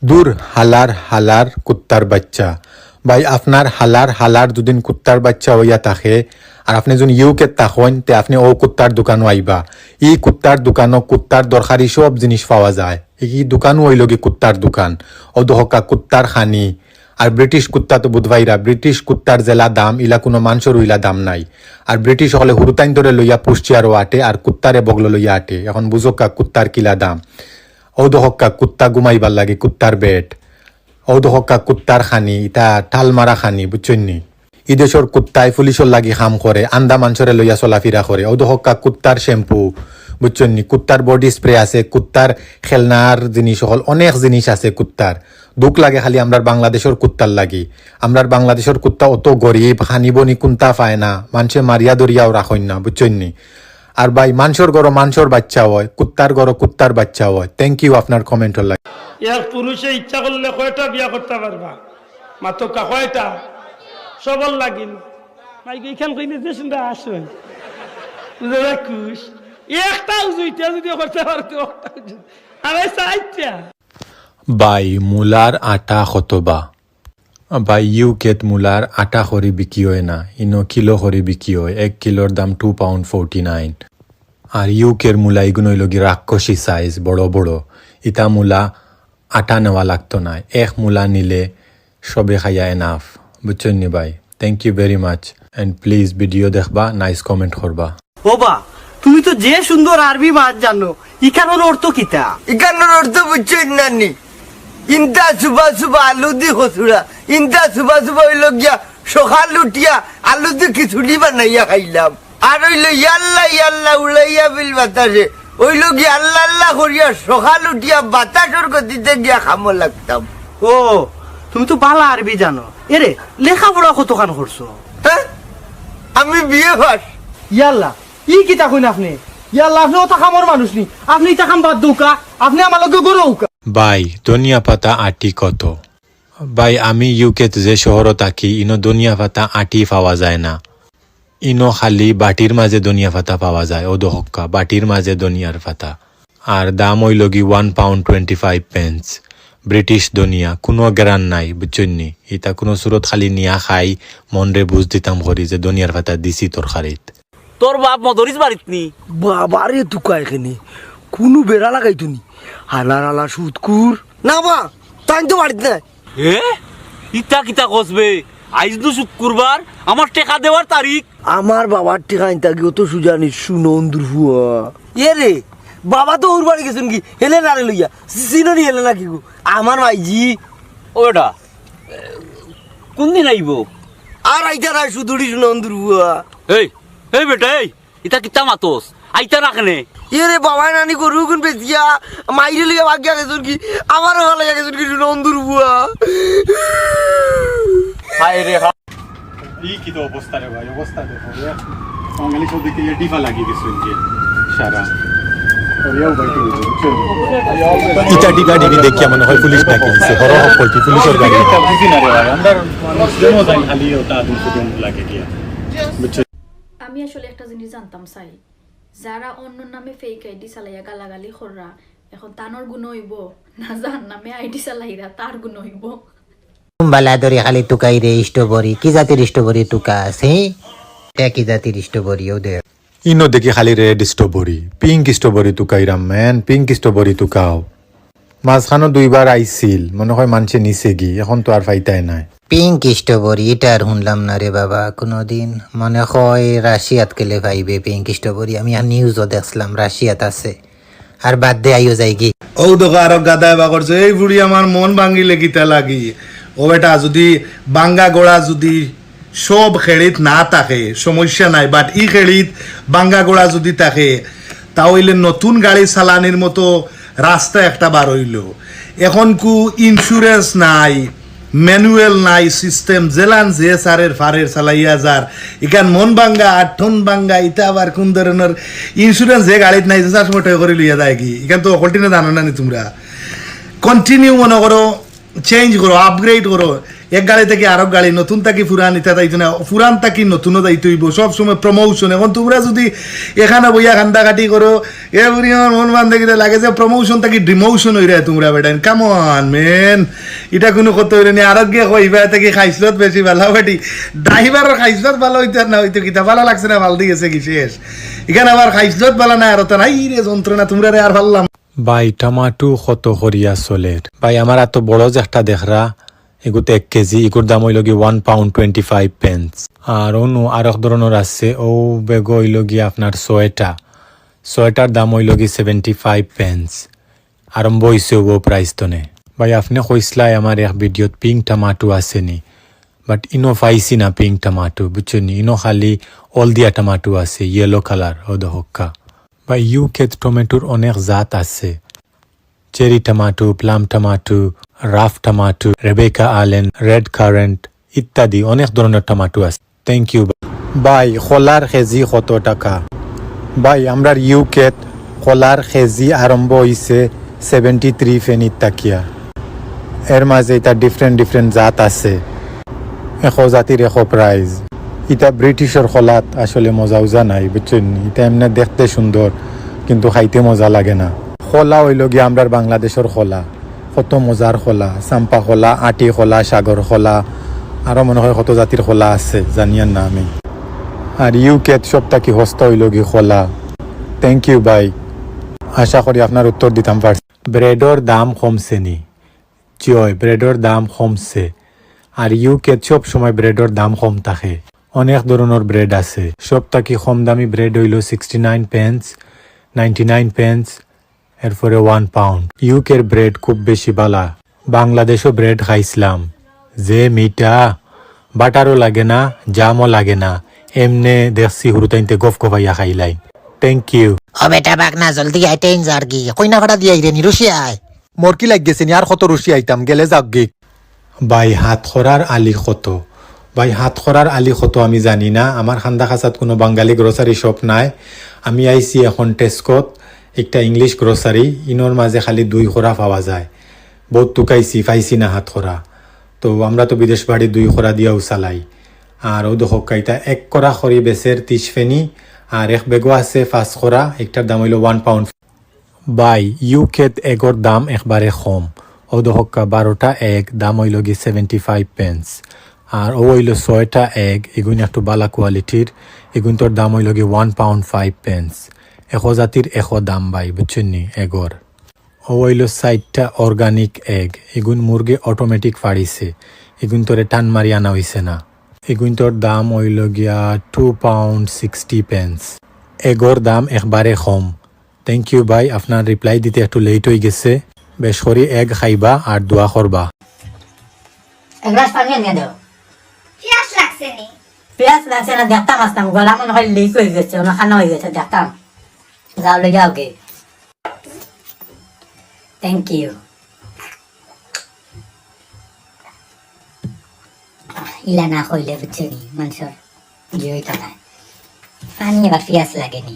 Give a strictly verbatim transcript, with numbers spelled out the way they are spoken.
দূর হালার হালার কুত্তার বাচ্চা। ভাই, আপনার হালার হালার যুদিন কুত্তার বাচ্চা অইয়া থাকে, আর আপনে যুদিন ইউকেত থাকইন, তে আপনে অউ কুত্তার দোকানো আইবা। ই কুত্তার দোকানো কুত্তার দরকারি সব জিনিস পাওয়া যায়। ই দোকানও অইলোগি কুত্তার দোকান। অউ দেখউক্কা কুত্তার খানি, আর ব্রিটিশ কুত্তা তো বুঝবায়রা, ব্রিটিশ কুত্তার যেলা দাম, ইলা কুনু মানষর অইলা দাম নাই। আর ব্রিটিশ অকলে হুরুতাইন্তরে লইয়া পুশচেয়ারো আটে, আর কুত্তারে বগলো লইয়া আটে। এখন বুঝউক্কা কুত্তার কিলা দাম। অউ দেখউক্কা কুত্তা ঘুমাইবার লাগি কুত্তার বেড। অউ দেখউক্কা কুত্তার খানি, ইতা টাল মারা খানি, বুঝছইন নি? ই দেশর কুত্তায় পুলিশর লাগি কাম করে, আন্দা মানষরে লইয়া চলাফিরা করে। অউ দেখউক্কা কুত্তার শ্যাম্পু, বুঝছইন নি? কুত্তার বডি স্প্রে আছে, কুত্তার খেলনার জিনিস অকল, অনেক জিনিস আছে কুত্তার। দুখ লাগে খালি আমরার বাংলাদেশর কুত্তার লাগি। আমরার বাংলাদেশর কুত্তা অত গরিব, খানি বনি কুন্তা পায় না, মানষে মারিয়া ধরিয়াও রাখইন না, বুঝছইন নি? আর ভাই, মানষর ঘরো মানষর বাচ্চা অয়, কুত্তার ঘরো কুত্তার বাচ্চা অয়। Thank you আপনার কমেন্টর লাগি। এক পুরুষে ইচ্ছা করলে কয়টা বিয়া করতা পারবা? মাতউক্কা কয়টা? সবর লাগি। মাইগো, ইখান কইলে যে শুনরা আসুন। বুঝে রাখুস। একটা উজুইতে যদি করতা পারতো, একটা উজুইতে। আরে চাইটা। ভাই, মুলার আটা কত বা? ভাই, ইউকেত মুলার আটা করি বিক্রি অয় না, ইনো কিলো করি বিক্রি অয়। এক কিলোর দাম two pound forty nine। আর ইউকের মুলা ইগুন অইলোগি রাক্ষসী সাইজ, বড় বড়। ইতা মুলা আটা নেওয়া লাগতো না, এক মুলা নিলে সবে খাইয়া এনাফ, বুঝছইন নি ভাই? Thank you very much and please video দেখবা, নাইস কমেন্ট করবা। ও বা, তুমি তো যে সুন্দর আরবি মাত জানো, ইখানোর অর্থ কিতা? ইখানোর অর্থ বুঝছইন না নি? ইনতা সুবা সুবা আলু দি কচুরা, ইনতা সুবা সুবা অইলো গিয়া সকাল উঠিয়া আলু দি খিচুড়ি বানাইয়া খাইলাম। আর অইলো ইয়াল্লা ইয়াল্লা উড়াইয়া বিল বাতাসে, অইলো গিয়া আল্লা আল্লা করিয়া সকাল উঠিয়া বাতাসর গতিতে গিয়া কামো লাগতাম। ও, তুমি তো বালা আরবি জানো। এরে, লেখাপড়া কতখান করছো? হ্যাঁ, আমি বিএ পাস। ইয়াল্লা, ই কিতা কইন আপনে? ইয়াল্লা, আপনে অতা কামর মানুষ নি? আপনে ইতা কাম বাদ দেউক্কা, আপনে আমার লগে ঘরো আউক্কা। ভাই, ধনিয়া পাতা আটি কত? ভাই, আমি ইউকেত যে শহরো থাকি, ইনো ধনিয়া পাতা আটি পাওয়া যায় না। ইনো খালি বাটির মাঝে ধনিয়া পাতা পাওয়া যায়, অউ দেখউক্কা, বাটির মাঝে ধনিয়ার পাতা। আর দাম অইলোগি one pound twenty five pence। British ধনিয়া, কুনু গেরান নাই, বুঝছইন নি? ইতা কুনু সুরত খালি নিয়া খাই, মনরে বুঝ দিতাম করি যে ধনিয়ার পাতা দিছি তরকারিত। তোর বাপ মদরিছ বাড়িত নি? বাবারে তুকায় কেনে, কুনু বেড়া লাগাইতো নি? হালার হালা সুদকুর। না বা, তাইন তো বাড়িত নাই। এ? ইতা কিতা কস বে? আইজ নু শুক্কুরবার, আমার টেকা দেওয়ার তারিখ। আমার বাবার টেকা আনতা গিয়া অত সুজা নি, হুনো অন্দুর ফুয়া। এরে, বাবা তো অউর বাড়ি গেছইন গি, হেলেনারে লইয়া। চিনো নি হেলেনা কিগু? আমার মাইজি। ও বেটা, কুনদিন আইবো? আর আইতা নায় সুদুড়ি, হুনো অন্দুর ফুয়া। এই, এই বেটা, এই, ইতা কিতা মাতস? আইতা না কেনে? এরে বাবায় নানি গরুগুন বেচিয়া, মাইরে লইয়া ভাগিয়া গেছইন গি, আমারে ফালাইয়া গেছইন গি, হুনো অন্দুর ফুয়া। হায় রে হায়। ই কিতা অবস্থা রে ভাই, অবস্থা দেখো রে। বাঙালি সব দেখতে গেলে ডিফা লাগি গেছে যে সারা। ওরিয়াও ভাই তুমি বুঝছো? ইতা ডিফা ডিফি দেখিয়া মনে হয় পুলিশ ডাকি দিছে, হর হকলটি পুলিশর গাড়ি। ইতা বুঝি না রে ভাই, আমরা মানুষ যেন যাই খালি ওটা আদম সুদম লাগে গিয়া। বুঝছো? আমি আসলে একটা জিনিস জানতাম চাই, যারা অন্যর নামে ফেক আইডি চালাইয়া গালাগালি কররা, এখন তানর গুণ অইবো না জাহান্নামে আইডি চালাইরা তার গুণ অইবো? বালা ধরি খালি তুকাই রে স্ট্রবেরি, কি জাতির স্ট্রবেরি তুকাস, হে? ইটা কি জাতির স্ট্রবেরি? ও দে। ইনো দেখি খালি রেড স্ট্রবেরি, পিঙ্ক স্ট্রবেরি তুকাইরাম ম্যান, পিঙ্ক স্ট্রবেরি তুকাও। মাঝখানো দুইবার আইছিল, মনে হয় মানষে নিছে গি, এখন তো আর পাইতায় নায়। পিঙ্ক স্ট্রবেরি, ইটা আর হুনলাম না রে বাবা কুনুদিন। মনে হয় রাশিয়াত গেলে পাইবে পিঙ্ক স্ট্রবেরি, আমি আর নিউজও দেখছিলাম রাশিয়াত আছে। আর বাদ দে, আইও যাইগি। অউ দেখো আরো গাদায় বা করছে, এই বুড়ি আমার মন ভাঙিলে কিতা লাগি? ও বেটা, যুদি ভাঙ্গা গড়া যুদি সব খেড়িত না থাকে, সমস্যা নাই, but ই খেড়িত ভাঙ্গা গড়া যুদি থাকে, তা অইলে নতুন গাড়ি চালানির মতো রাস্তা একটা বার অইলো। এখন কু ইন্স্যুরেন্স নাই, ম্যানুয়াল নাই, সিস্টেম যেলান যে সারের ফারের চালাইয়া যার। ইখান মন ভাঙ্গা, আট টন ভাঙ্গা, ইটা আবার কুন ধরনর ইন্স্যুরেন্স যে গাড়িত নাই, যে চার সময় টয় করি লইয়া যায় গি? ইখান তো অকলটিনে জানো না নি তুমরা। কন্টিনিউ মনে করো, চেঞ্জ করো, আপগ্রেড করো। এক গাড়ি থাকি আরক গাড়ি, নতুন থাকি পুরান, ইতা যাইতো না, পুরান থাকি নতুনও যাইতো অইবো। সব সময় প্রমোশন। এখন তুমরা যুদি এখানো বইয়া কান্দাকাটি করো, এ বুড়ি আমার মন বান্ধে কিতা লাগে যে প্রমোশন থাকি ডিমোশন অইরায় তুমরা বেটাইন। কাম অন ম্যান, ইটা কুনু কথা অইলো নি। আরোগ্যে কইবা থাকি খাইছলত বেশি ভালা বেটি। ড্রাইভারর খাইছলত ভালা অইতো আর না অইতো কিতা, ভালা লাগছে না, ফালদি গেছে কি শেষ। ইখান আবার খাইছলত ভালা না, আর ওটা নাই রে যন্ত্রণা, তুমরারে আর ফাললাম। ভাই, টমাটো কত করিয়া চলের? ভাই, আমার অত বড় যে একটা দেখরা, এগুত এক কেজি, এগুর দাম অইলো গি one pound twenty five pence। আর অনু আরক ধরনর আছে, অউ বেগো অইলো গি আপনার ছয়টা, ছয়টার দাম অইলো গি seventy five pence। আরম্ভ অইছে অউ প্রাইস তনে। ভাই, আপনে কইছলায় আমার এক ভিডিওত পিঙ্ক টমাটো আছে নি, but ইনো পাইছি না পিঙ্ক টমাটো, বুঝছইন নি? ইনো খালি হলদিয়া টমাটো আছে, ইয়েলো কালার, অউ দেখউক্কা। ভাই, ইউকেত টমেটোর অনেক জাত আছে, cherry tomato, plum tomato, rough tomato, Rebecca Allen, red currant ইত্যাদি অনেক ধরনর টমাটো আছে। Thank you. ভাই, কলার কেজি কত টাকা? ভাই, আমরার ইউকেত কলার কেজি আরম্ভ অইছে সেভেন্টি থ্রি পেনিত থাকিয়া। এর মাঝে ইতা ডিফারেন্ট ডিফারেন্ট জাত আছে, একো জাতির একো প্রাইস। ইতা ব্রিটিশর কলাত আসলে মজা উজা নাই, বুঝছইন নি? ইতা এমনে দেখতে সুন্দর, কিন্তু খাইতে মজা লাগে না। কলা অইলো গিয়া আমরার বাংলাদেশর কলা, কত মজার কলা, চাম্পা কলা, আটি কলা, সাগর কলা, আরো মনে হয় কত জাতির কলা আছে, জানিয়ার না আমি। আর ইউকেত সব থাকি হস্তা অইলো গি কলা। থ্যাংক ইউ ভাই, আশা করি আপনার উত্তর দিতাম পারছি। ব্রেডর দাম কমছে নি? জি অয়, ব্রেডর দাম কমছে। আর ইউকেত সব সময় ব্রেডর দাম কম থাকে। অনেক ধরনর ব্রেড আছে। সব থাকি কম দামি ব্রেড অইলো sixty nine pence, ninety nine pence, এরপরে one pound। ইউকের ব্রেড খুব বেশি ভালা। বাংলাদেশও ব্রেড খাইছলাম, যে মিঠা, বাটারও লাগে না, জামও লাগে না, এমনে দেখছি হুরুতাইন্তে গফ গফাইয়া খাইলাই। Thank you. ও বেটা বাগনা, জলদি আইতে ইন যার গি। কইনা ফাটা দিয়া আইরে নি, রুশি আয়। মোর কি লাগ গেছে নি, আর কত রুশি আইতাম, গেলে যাউক গি। ভাই, হাতখরার আলি কত? ভাই, হাতখরার আলি কত আমি জানি না। আমার খান্দা খাসাত কুনু বাঙালি গ্রোসারি শপ নাই। আমি আইছি এখন টেস্কোত, একটা ইংলিশ গ্রোসারি, ইনোর মাঝে খালি দুই খরা পাওয়া যায়। বউত তুকাইছি, পাইছি না হাতখরা। তো আমরা তো বিদেশ বাড়ি দুই খরা দিয়াউ চালাই। আর অউ দেখউক্কা, ইতা এক খরা করি বেচের তিশ পেনি, আর এক বেগও আছে পাঁচ খরা, একটার দাম অইলো one pound। ভাই, ইউকেত এগর দাম একবারে কম। অউ দেখউক্কা, বারোটা এগ, দাম অইলো গি seventy five pence। আর অউ অইলো ছয়টা এগ, ইগুইন একটু ভালা কোয়ালিটির, ইগুইনতর দাম অইলো গি one pound five pence। একো জাতির একো দাম ভাই, বুঝছইন নি, এগর। অউ অইলো চাইরটা অর্গানিক এগ, ইগুইন মুরগে অটোমেটিক ফাড়িছে, ইগুইনতরে টান মারি আনা অইছে না। ইগুইনতর দাম অইলো গিয়া two pound sixty pence। এগর দাম একবারে কম। থ্যাংক ইউ ভাই, আপনার রিপ্লাই দিতে একটু লেট অই গেছে। বেশ করি এগ খাইবা আর দোয়া করবা। এক গ্লাস পানি আনিয়া দেও। পিয়াস লাগছে নি? পিয়াস লাগছে না, দেখতাম আসতাম, গলা মনে হয় লিক অই গেছে, অন্য খানা অই গেছে, দেখতাম। যাও, লই যাও গে। Thank you. ইলা না কইলে বুঝছো নি, মানষর ইয়ে অইতো না। পানি আবার পিয়াস লাগে নি।